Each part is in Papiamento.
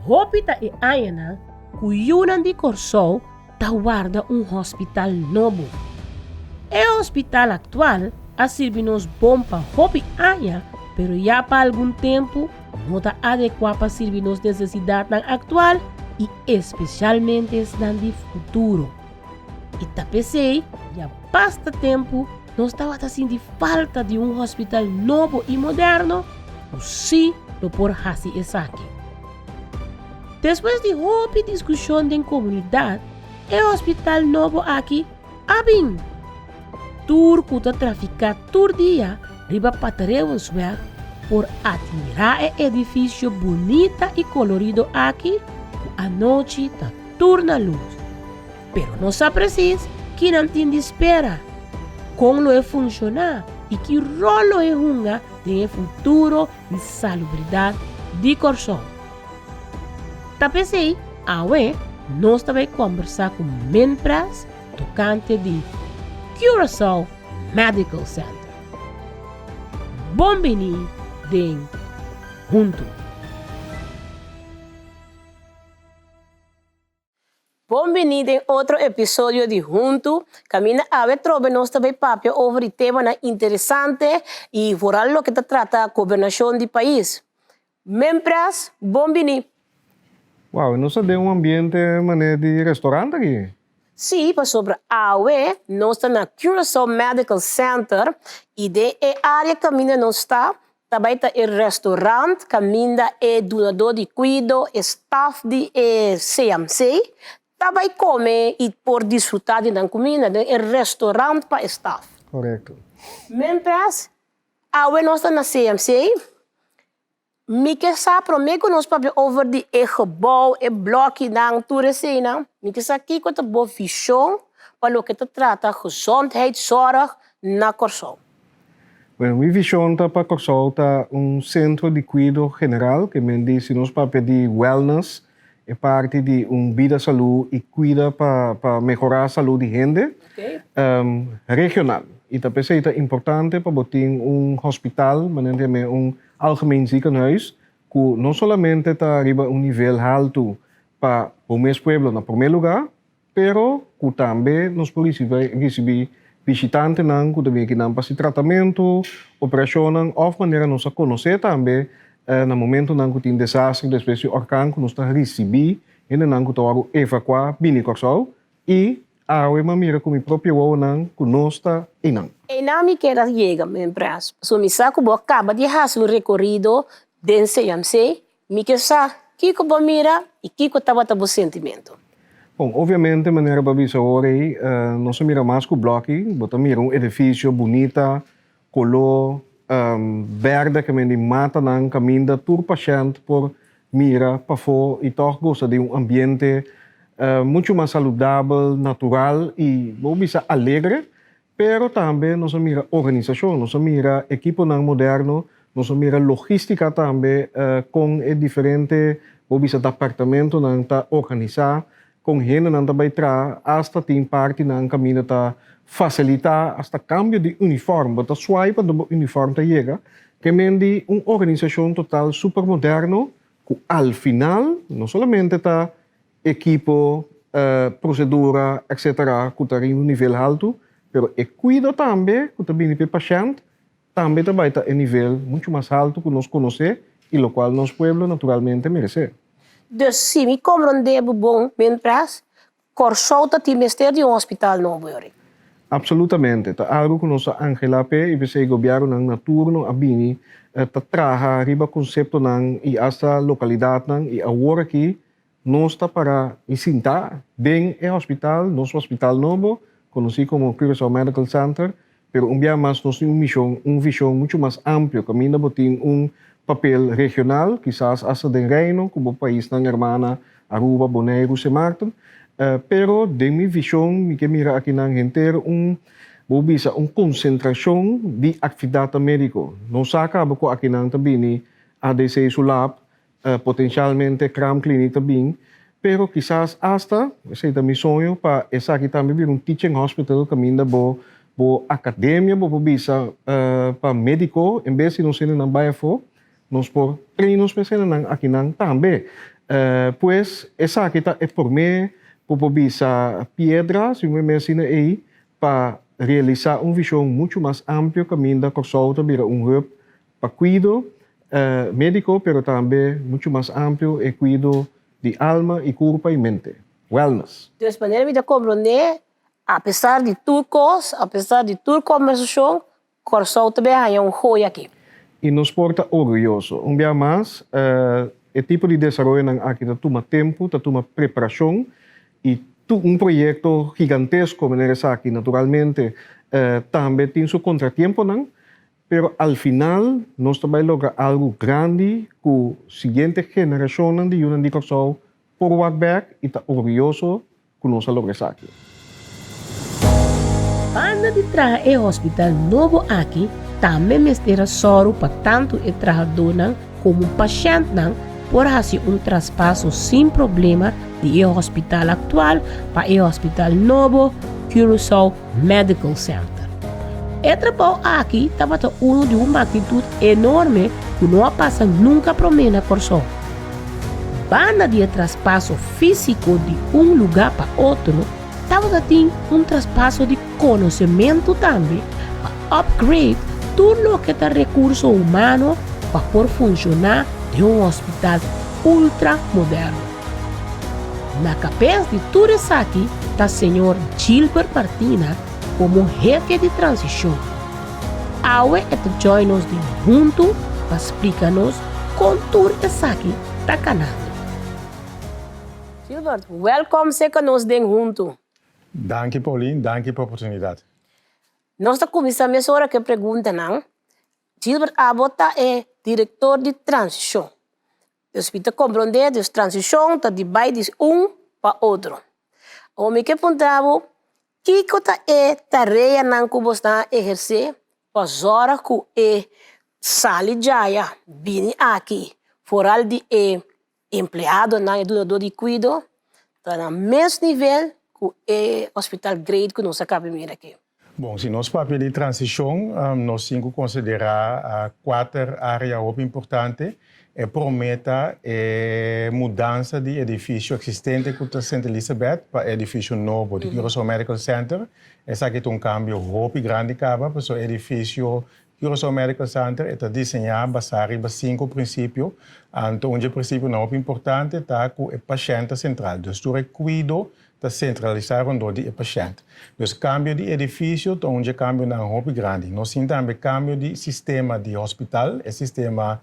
Hopi ta e añanan ku yunan di Kòrsou ta warda un hospital nobo. E hospital aktual a sirbi nos bon pa hopi aña, pero ya pa algun tempu no ta adekuá pa sirbi nos nesesidatnan aktual i espesialmente esnan di futuro. I ta p'esei ya basta tempu nos tabata sinti falta di un hospital nobo i moderno ku sí lo por hasi esaki. Despues di hopi diskushon den komunidat, e hospital nobo aki a bin. Tur ku ta trafiká tur dia riba Patarewensweg por atmirá e edifisio bunita i kolorido aki ku anochi ta tur na lus. Pero no sa presis ki nan tin di spera, kon lo e funshoná i ki ròl lo e hunga den e futuro di salubridat di Kòrsou. Ta p'esei awe nos ta bai kòmbersá ku Minpres tokante di Curaçao Medical Center. Bon bini den Huntu! Bon bini den otro episodio di Huntu, kaminda awe trobe nos ta bay papia over di temanan interesante y vooral loke ta trata gobernashon di pais. Mempras, bon bini! Wow, nos ta den un ambiente manera di restaurant aki. Sí, pasobra awe nos ta na Curaçao Medical Center y den e area kaminda nos ta, Ta bai ta e restaurant kaminda e dunadó di kuido, e staf di e CMC, ta bai kome i por disfrutá di nan kuminda den e restaurant pa e staf. Korekto. Miéntras, awe nos ta na CMC, mi ke sa promé ku nos papia over di e gebou, e blòkinan, tur eseinan, mi ke sa kiko ta bo vishon pa loke ta trata gezondheidszorg na Kòrsou. Bueno, mi vision ta pa Kòrsou ta un sentro di kuido general, ke men di si nos papia di wellness, e parti di un bida salú i kuida pa pa mehorá salú di hende regional. I ta p'esei ta importante pa bo tin un hospital, manera di yam'é un algemeen ziekenhuis, ku no solamente ta riba un nivel haltu pa bo mes pueblo na promé lugá, Pero ku tambe nos por risibí bishitantenan ku ta bini akinan pa hasi tratamentu, operashonnan òf manera nos a konosé tambe na momentunan ku tin desastre despues di orkan ku nos ta risibí hendenan ku ta wòrdu evakuá bini Kòrsou i awe mi a mira ku mi propio wowonan ku nos ta einan. Einan mi kier a yega, Mempras. Pasobra mi sa ku bo a kaba di hasi un rekorido den CMC Mi ke sa kiko bo mira i kiko tabata bo sentimentu. Bon, obviamente manera bo a bisa awor ei, nos a mira mas ku blòki. Bo ta mira un edifisio bunita, koló bèrdè ke men di matanan kaminda tur pashènt por mira pafó i tòg gosa di un ambiente muchu mas saludabel, natural i bo bisa alegre. Pero tambe nos a mira organisashon, nos a mira ekiponan moderno, nos a mira logístika tambe kon e diferente, bo bisa departamentonan ta organisá, kon hendenan ta bai traha, asta tin partinan kaminda ta fasilitá asta kambio di unifòrm, bo ta swipe anto bo unifòrm ta yega. Ke men di un organisashon total super moderno ku al final no solamente ta ekipo, prosedura, etcetera ku ta riba un nivel haltu, pero e kuido tambe ku ta bini pa e pashènt tambe ta bai ta e nivel muchu mas haltu ku nos konosé i lokual nos pueblo naturalmente meresé. Dus si mi komprondé bo bon, mientras, Kòrsou ta tin mester di un hospital nobo, Yori? Absolutamente. Ta algu ku nos a anhelá p'e i p'esei gobièrnunan na turno a bini ta traha riba konseptonan i asta lokalidatnan i awor aki Nos ta para i sintá den e hospital, nos hospital nobo, konosí komo Curaçao Medical Center, pero un bia mas nos tin un mishon, un vishon muchu mas amplio kaminda bo tin un papel regional, kisas asta den Reino ku bo paisnan hermana Aruba, Boneiru, Sint Maarten. Pero den mi vishon mi ke mira akinan henter un, bo bisa un konsentrashon di aktividatnan médiko. Nos sa kaba ku akinan ta bini ADC su lab, Potencialmente kraamkliniek ta bin, pero kisas hasta, esey ta mi soño, pa esaki tambe bira un teaching hospital caminda bo bo academia bo por bisa pa medico en bes di nos hendenan bay afo, nos por train nos mes hendenan akinan tambe. Pues esaki ta e promé ku por bisa piedra, si mi mester asina ei, pa realisá un vishon muchu mas amplio kaminda Kòrsou ta bira un hub pa kuido médiko pero tambe muchu mas amplio e kuido di alma i kurpa i mente, wellness. Dus manera mi ta komprondé, apesar di tur kos, apesar di tur kombersashon, Kòrsou ta bin haña un joya aki. I nos por ta orguyoso. Un bia mas, e tipo di desaroyonan aki ta tuma tempu, ta tuma preparashon i tur un proyekto gigantesko manera esaki naturalmente tambe tin su kontratiemponan, pero al final nos ta bai logra algu grandi ku siguiente generashonnan di yunan di Kòrsou por wak bèk i ta orguyoso ku nos a logra esaki. Banda di traha e hospital nobo aki tambe mester a sòru pa tantu e trahadónan komo pashèntnan por hasi un traspaso sin problema di e hospital aktual pa e hospital nobo Curaçao Medical Center. E trabou aki tabata unu di un magnitut enorme ku no a pasa nunka promé na Kòrsou. Banda di e traspaso físiko di un lugá pa otro, tabata tin un traspaso di konosementu tambe pa upgrade tur loke ta rekurso humano pa por funshoná den un hospital ultra moderno. Na kabes di tur esaki ta señor Gilbert Martina komo hefe di transishon. Awe e ta join nos den Huntu pa splika nos kon tur esaki ta kanando. Gilbert, welkom seka nos den Huntu. Danki Pauline, danki pa oportunidat. Nos ta kuminsá mesora ku e preguntanan. Gilbert, abo ta e direktor di transishon. Dus mi ta komprondé, dus transishon ta di bai di un pa otro. Awor mi ke puntra bo, kiko ta e tareanan ku bo sta ehersé pa zòrg ku e sali djaya bini aki foral di e empleadonan, e dunadó di kuido, ta na mes nivel ku e hospital grade ku nos a kaba mira aki? Bon, si nos papia di transishon, nos tin ku konsiderá kuater área hopi importante. E promé ta e mudansa di edifisio eksistente ku ta Sint Elisabeth pa e edifisio nobo di Curaçao Medical Center. Esaki ta un kambio hopi grandi kaba, pasobra e edifisio Curaçao Medical Center e ta diseñá basá riba sinku prinsipio. Anto un dje prinsipionan hopi importante ta ku e pashènt ta sentral. Dus tur e kuido ta sentralisá rondó di e pashènt. Dus kambio di edifisio ta un dje kambionan hopi grandi. Nos tin tambe kambio di sistema di hospital, e sistema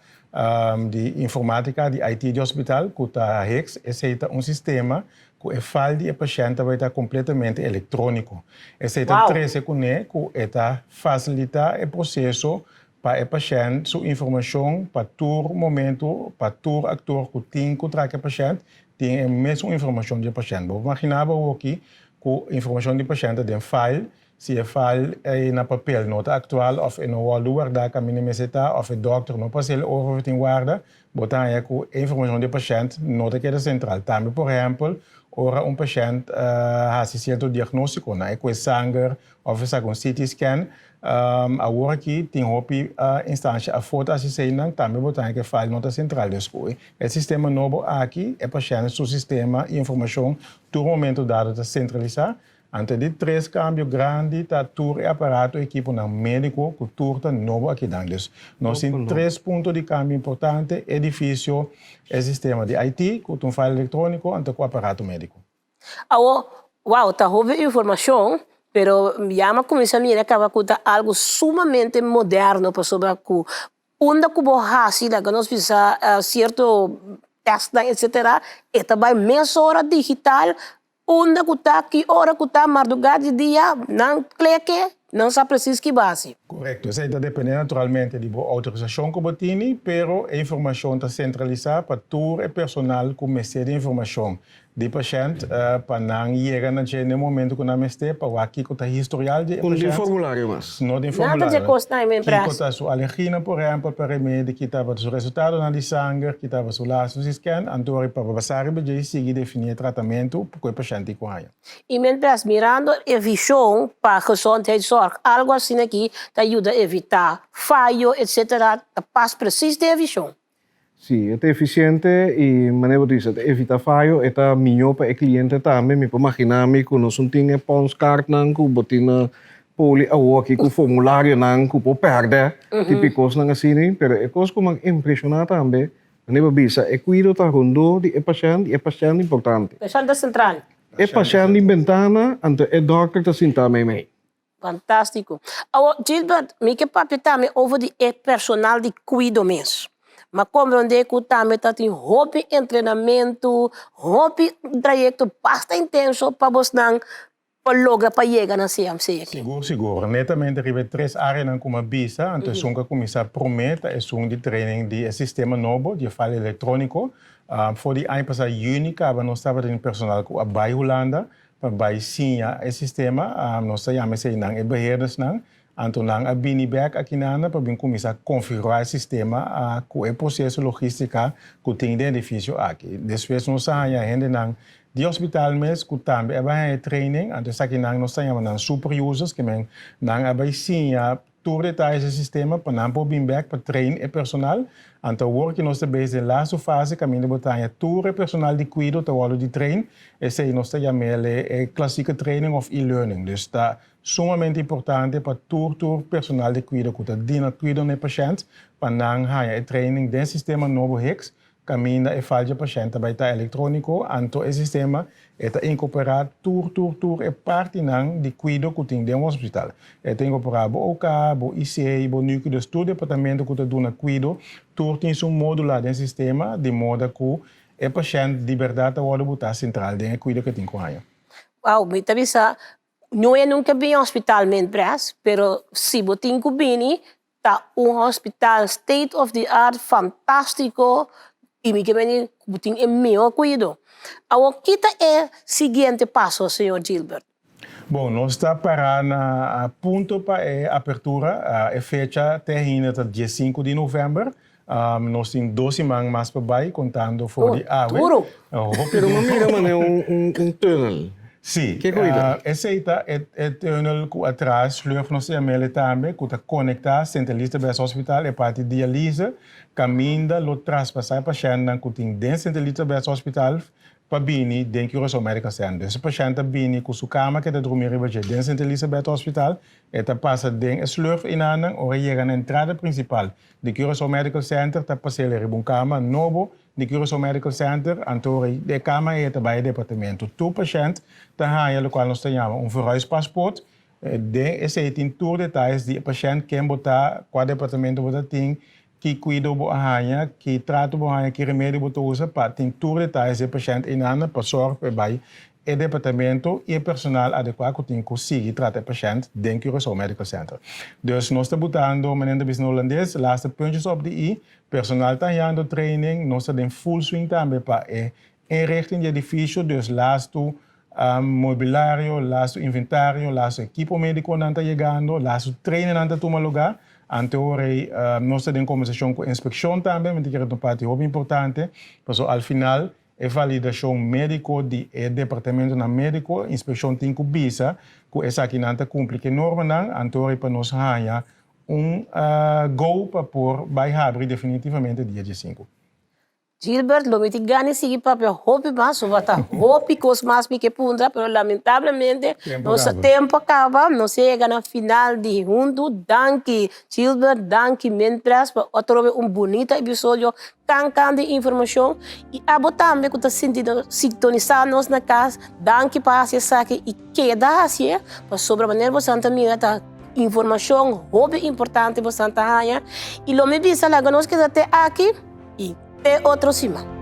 di informátika, di IT di hospital ku ta HICS. Esei ta un sistema ku e fal di e pashènt ta bai ta kompletamente elektróniko. Esei ta trese kuné ku e ta fasilitá e proseso pa e pashènt su informashon pa tur momentu, pa tur aktor ku tin ku traka e pashènt tin e mesun informashon di e pashènt. Bo por imaginá bo awoki ku informashon di pashènt ta den file, si e file ei na papel no ta aktual òf e no wòrdu wardá kaminda mester ta òf e dòkter no pas'el over òf e tin warda, Bo ta haña ku e informashon di e pashènt no ta keda sentral. Tambe, por ehèmpel, ora un pashènt hasi sierto diagnóstikonan, e kue sanger òf e saka un CT scan, awor aki tin hopi instansha afó ta hasi eseinan, tambe bo ta haña ku e file no ta sentral. Dus ku e sistema nobo aki, e pashènt su sistema i informashon tur momento dado ta sentralisá. Anto di tres cambio grandi ta tur e aparato equiponan medico cu tur ta nobo akinan. Dus nos tin tres punto di cambio importante, edificio, e sistema di IT cu ta un file electronico anto cu aparato medico. Awo, wow, ta hopi informacion, pero ya mi a cuminsa mira caba cu ta algo sumamente moderno pasobra cu Unda ku bo hasi laga nos bisa sierto tèstnan etsetera e ta bai mesora digital unda ku ta ki ora ku ta mardugá di dia nan kleke nan sa presis ki bo hasi. Korekto, esei ta dependé naturalmente di bo outorisashon ku bo tini, pero e informashon ta sentralisá pa tur e personal ku mester di informashon. Di pashènt pa nan yega na dje n'e momento ku nan mester pa wak kiko ta historial di e Ku no tin pashènt. formulario mas. No tin Nada dje formulario. kosnan ei men Kiko pras. ta su alergianan por ehèmpel pa remedi, ki tabata su resultadonan di sanger, ki tabata su lastu si scan, anto pa basá riba dje i sigui definí e tratamentu ku e pashènt tin ku haña. I men pras mirando e vishon pa gezondheidszorg algu asina aki ta yuda evitá fayo etcetera ta pas presis den e vishon. Sí, e ta efisiente i manera bo ta bisa, ta evita fayo, e ta mihó pa e kliente tambe. Mi por maginá mi ku nos no tin e ponskartnan ku bo tin na poli awoki ku formularionan ku por pèrdè, tipo e kosnan asina. Pero e kos ku mi a impreshoná tambe, manera bo bisa, e kuido ta rondó di e pashènt i e pashènt importante. Pashènt ta sentral. E pashènt di bentana, anto e dòkter ta sintá meimei. Fantástiko. Awor, Gilbert, mi ke papia tambe over di e personal di kuido mes. M'a komprondé ku tambe ta tin hopi entrenamentu, hopi trayekto basta intenso pa bosnan pa logra pa yega na CMC aki. Sigur, sigur. Netamente riba e tres áreanan ku m'a bisa, anto esun ku a kuminsá promé ta esun di training di e sistema nobo, di e file elektróniko. For di aña pasá yüni kaba nos tabatin personal ku a bai Hulanda Pa bai siña e sistema, nos ta yama eseinan e beheerdersnan, anto nan a bini bek akinanda pa bin kuminsá konfigurá e sistema ku e proseso logístika ku tin den edifisio aki. Despues nos a haña hendenan di hospital mes ku tambe a bai haña e training, anto esakinan nos ta yama nan super users, ke men nan a bai siña Tur detaye dje sistema pa nan por bin bek pa train e personal. Anto awor ki nos ta bezig den lastu fase kaminda bo ta haña tur e personal di kuido ta wòrdu di train, esei nos ta yam'el e klasieke training òf e-learning. Dus ta sumamente importante pa tur tur personal di kuido ku ta dina kuido na e pashènt pa nan haña e training den sistema nobo HICS Kaminda e fal dje pashènt ta bai ta elektróniko, anto e sistema e ta inkorporá tur tur tur e partinan di kuido ku tin den un hospital. E ta inkorporá bo OK, bo IC, bo NUCU, dus tur departamento ku ta duna kuido, tur tin su módula den sistema, di moda ku e pashènt di bèrdat ta wòrdu botá sentral den e kuido ku e tin ku haña. Wou, mi ta bisa, no e nunka bin hospital Mintpres, pero si bo tin ku bini, Ta un hospital state of the art fantástiko i mi ke bini ku bo tin e mihó kuido. Awor ki ta e siguiente paso señor Gilbert? Bon, nos ta pará na punto pa e apertura. E fecha te ainda ta diesinku di novèmber. Nos tin dos siman mas pa bai kontando for di awe. Duro! Pero mi a mira manera un tunnel. Sí, Ke ku ita? Esei ta e tunnel ku atras slurf nos ta yam'el tambe, ku ta konektá Sint Elisabeth Hospital, e parti dialyse, kaminda lo traspasá e pashèntnan ku tin den Sint Elisabeth Hospital pa bini den Curaçao Medical Center. Dus e pashènt ta bini ku su kama ku e ta drumi riba dje den Sint Elisabeth Hospital, e ta pasa den e slurf einanan, ora e yega na entrada prinsipal di Curaçao Medical Center ta pas'el riba un kama nobo di Curaçao Medical Center, anto di e kama ei e ta bai e departamento. Tur pashènt ta haña lokual nos ta yama un verhuispaspoort. Den esei tin tur detayes di e pashènt, ken bo ta, kua departamento bo ta tin, ki kuido bo a haña, ki trato bo haña, ki remedio bo ta usa pa tin tur detayes di e pashènt einan pa sòrg pa e bai e departamento i e personal adekuá ku tin ku sigui trata e pashènt den Curaçao Medical Center. Dus nos ta butando, manera ta bisa na hulandes, laatste puntjes op de i. Personal ta hañando training, nos ta den full swing tambe pa e inrichting di edifisio, dus lastu mobilario, lastu inventario, lastu ekipo medikonan ta yegando, lastu trainingnan ta tuma lugá. Ante ora ei nos ta den kombersashon ku inspekshon tambe, mi ta kere ta un parti hopi importante, pasobra al final E validashon médiko di e departamentonan médiko, inspekshon tin ku bisa ku esakinan ta kumpli ku e normanan, anto pa nos haña un go pa por bai habri definitivamente dia diesinku. Gilbert, lo mi tin gana di sigui papia hopi mas, soba ta hopi kos mas mi ke puntra, pero lamentablemente nos tempu a kaba, nos a yega na final di Huntu. Danki Gilbert, danki Minpres pa otrobe un bunita episodio Kan kan di informashon i abo tambe ku ta sinti sintonisá nos na kas, danki pa hasi esaki i keda hasié, pasobra manera bosan ta mira ta informashon hopi importante bosan ta haña i lo mi bisa laga nos keda te aki i te otro siman.